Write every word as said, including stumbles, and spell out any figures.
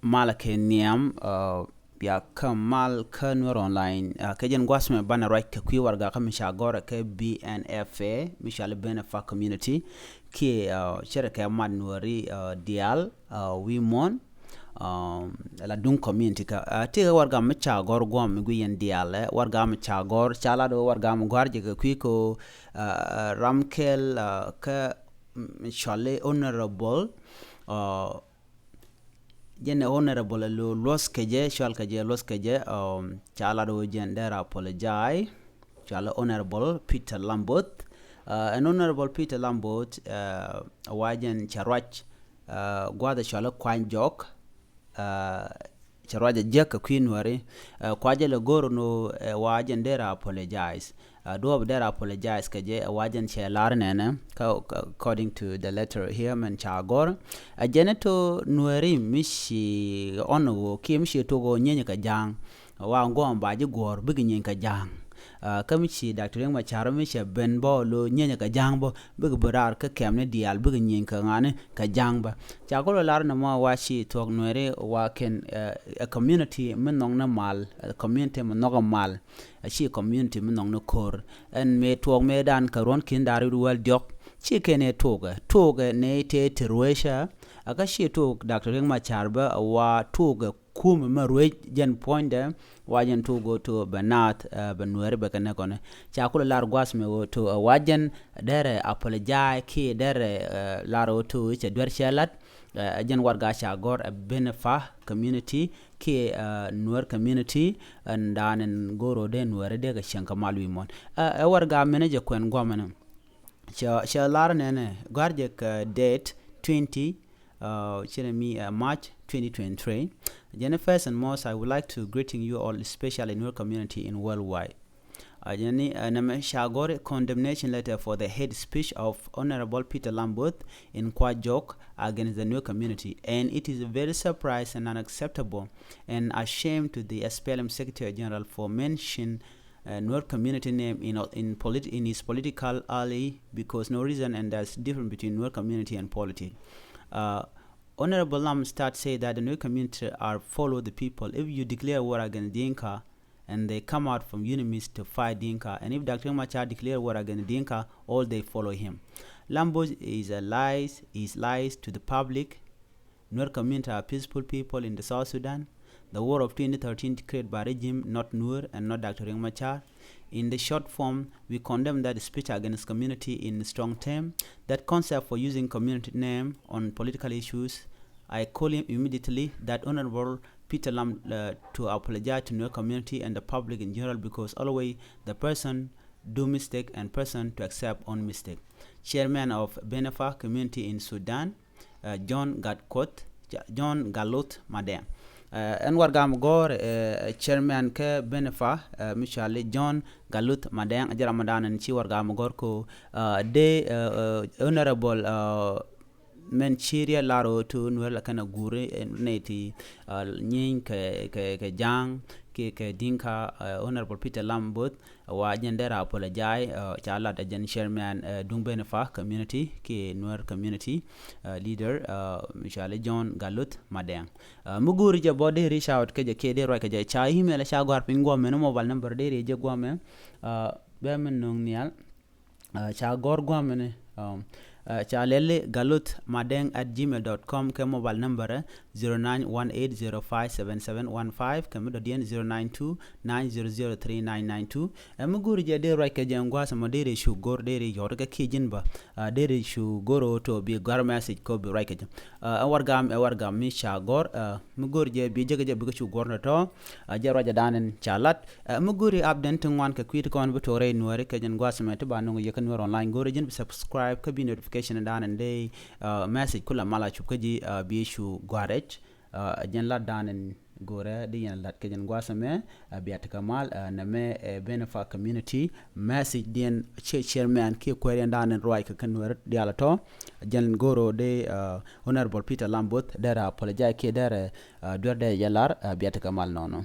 Malɛ kɛ nhiam, uh, bia kä mal kä Nuer Online. Uh, kɛ jɛn gua̱th mɛ banɛ ruac kɛ kui̱ warɛga kä mi ca gɔrɛ kɛ B N F A, mi cɔal i̱ Benefar Community. Kiɛ, uh, cɛ rɛ kɛ mat Nuɛri, uh, diaal, uh, wi̱i̱ muɔ̱ɔ̱n, um, la duŋ community kä. Uh, tëëkɛ warɛga mi ca gɔr gua̱a̱th mi gui yɛn diaal, eh, warɛga mi ca gɔr, ca lat ɣöö warɛga mi gɔ̱a̱r jɛ kɛ kui̱ kɛ ɣöö, uh, ram kɛl, uh, kä, mm, cɔal i̱ Honorable, uh, jɛn ɛ Honorable ɛ lo̱ luɔ̱th kɛ jɛ, cɔal kɛ jɛ luɔ̱th kɛ jɛ, um, ca lat ɣöö jɛn dee rɛ apologize, cɔal i̱ Honorable Peter Lamboth. Uh, ɛn Honorable Peter Lamboth, uh, wa jɛn cɛ ruac, uh, gua̱a̱th ɛ cɔal i̱ Kuany Jɔk, uh, cɛ ruac ɛ jiäk kɛ kui̱ Nuɛri, uh, kua jɛ lɛ go̱r ni ɣöö, uh, wa jɛn dee rɛ apologize. Uh, duɔ̱ɔ̱p dee rɛ apologize kɛ jɛ, uh, wa jɛn cɛ lar nɛnɛ, kä, kä according to the letter here mɛn ca gɔ̱r. Uh, jɛn ɛ to Nuɛri mi ci ɣɔn ɣöö kiɛ mi ci tuɔk ɣöö nyienyɛ kɛ ja̱a̱ŋ. Wa guɔ̱ɔ̱m ba ji̱ guɔ̱ɔ̱r bikɛ nyieeny kɛ ja̱a̱ŋ. Uh, kä mi ci Doctor Riek Machar mi cɛ ben bä lo̱ nyienyɛ kɛ ja̱a̱ŋ bä bikɛ bi raar kä kɛmni diaal bikɛ nyieeny kɛ ŋa̱ni kɛ ja̱a̱ŋ bä. Ca kulɛ lar ni mɔ wa ci tuɔk Nuɛri wa kɛn, uh, ɛ community mi nhɔk ni mal, ɛ community mi nhɔk mal. A ci community mi nhɔk ni ko̱r. Ɛn mëë tuɔɔk mëë dan kɛ ruɔ̱n ki̱n da̱r wi̱i̱ wäl diɔ̱k. Ci kɛn ɛ tuɔɔkɛ. Tuɔɔkɛ ni tëë ti rueecä. A kä ci tuɔɔk Doctor Riek Machar bä wa tuɔɔkɛ kumɛ mɛ ruec jɛn puɔ̱nydɛ. Wa jɛn tuɔɔk ɣöö to bɛ naath, eh, bɛ Nuɛri bɛ kɛ nɛ kɔnɛ. Ca kulɛ lar gua̱th mɛ ɣöö to, eh, wa jɛn derɛ apologize kiɛ derɛ, eh, lar ɣöö to i̱ cɛ duer cɛ lat. Eh, jɛn warɛga ca gɔ̱r ɛ Benefar community kiɛ, eh, Nuer community, ɛn da̱a̱n ɛn go̱r ɣöö dee Nuɛri dee kɛ cieŋ kɛ mal wi̱i̱ muɔ̱ɔ̱n. Eh, ɛ warɛga mɛn jɛ kuɛn gua̱mɛnɛ. Cɛ, cɛ lar nɛnɛ, gɔ̱a̱r jɛ kɛ date twenty, uh, cɛ mi, uh, March twenty twenty-three. Jɛn ɛ first and most, I would like to greeting you all, especially Nuer community in worldwide. Uh, jɛn ni, uh, nɛmɛ ca gɔ̱r condemnation letter for the hate speech of Honorable Peter Lamboth in Kwajok against the Nuer community, and it is very surprise and unacceptable and a shame to the S P L M Secretary General for mention, uh, Nuer community name in, in, polit-, in his political ally, because no reason, and there's difference between Nuer community and politics. Uh, Honorable Lam Start said that the Nuer community are follow the people. If you declare war against Dinka, and they come out from UNMISS to fight Dinka, and if Doctor Machar declare war against Dinka, all they follow him. Lambo is a lies, is lies to the public. Nuer community are peaceful people in the South Sudan. The war of twenty thirteen declared by regime, not Nuer and not Doctor Riek Machar. In the short form, we condemn that speech against community in strong term. That concept for using community name on political issues, I call him immediately that Honorable Peter Lam, uh, to apologize to Nuer community and the public in general, because always the person do mistake and person to accept own mistake. Chairman of Benefar community in Sudan, uh, John Gatkuoth, Ja-, John Galuth Madeng. Uh, ɛn warɛga mi gɔ̱r, uh, chairman kɛ Benefar, uh, mi cɔal i̱ John Galuth Madeng, a jɛ Ramadan ɛn ci warɛga mi gɔ̱r ko, uh, dee, uh, uh, Honorable, uh, mɛn ci riɛl lar ɣöö to Nuer la kɛn a guuri, eh, nɛy ti, uh, nyieeny kɛ, kɛ, kɛ Ja̱a̱ŋ kiɛ kɛ Dinka, uh, Honorable Peter Lamboth, wa jɛn derɛ apologize, uh, ca lat a jɛn chairman, uh, duŋ Benefar community kiɛ Nuer community, uh, leader, uh, mi cɔal i̱ John Galuth Madeng. Uh, mi go̱o̱ri jɛ bä dee reach out kɛ jɛ kiɛ dee ruac kɛ jɛ, ca email ca gɔ̱a̱r piny guɔmɛ ni mobile number dee riɛ jɛ guɔmɛ, uh, bɛ mi no̱o̱ŋ nhial. Uh, ca gɔ̱r gua̱a̱mɛ ni, um, uh, ca lɛli Galuth Madeng at gmail dot com kɛ mobile number, eh, zero nine one eight zero five seven seven one five, kɛ mi dɔ̱diɛn zero nine two nine zero zero three nine nine two. Ɛ mi go̱ri jɛ dee ruac kɛ jɛ ɛn gua̱a̱th ɛmɔ dee ri cu go̱r dee ri yɔt kɛ kiɛ ji̱n bä, uh, dee ri cu go̱r ɣöö to bi gɔ̱a̱r message kɛ ɣöö bi ruac kɛ jɛ. Uh, ɛ warɛga, ɛ warɛga mi ca gɔ̱r, uh, mi go̱ri jɛ bi jek jɛ bikɛ cu gɔ̱r ni tɔ̱, uh, jɛ ruac ɛ da̱a̱n ɛn ca lat. Ɛ mi go̱ri app den ti ŋuan kɛ kui̱ ti kɔn bi tuɔk rɛy Nuääri kɛ jɛn gua̱a̱th ɛmɛ ti ba nöŋ yɛ kä Nuer Online. Go̱ri ji̱n bi subscribe kä bi notification dan ɛn dee, uh, message kula mal a cup kä ji̱, uh, bi cu gua̱a̱r rɛc. Uh, jɛn lat dan ɛn go̱rɛ di yɛn lat kɛ jɛn gua̱a̱th ɛmɛ, uh, bia tekɛ mal, uh, nɛmɛ, uh, Benefar community message diɛn chairman kiɛ kuääriɛn dan ɛn ruac kɛ kä Nuääri diaal a tɔ̱. Jɛn go̱r ɣöö dee, uh, Honorable Peter Lamboth derɛ apologize kiɛ derɛ, uh, duer dee jɛ lar, uh, bia tekɛ mal nɔnɔ.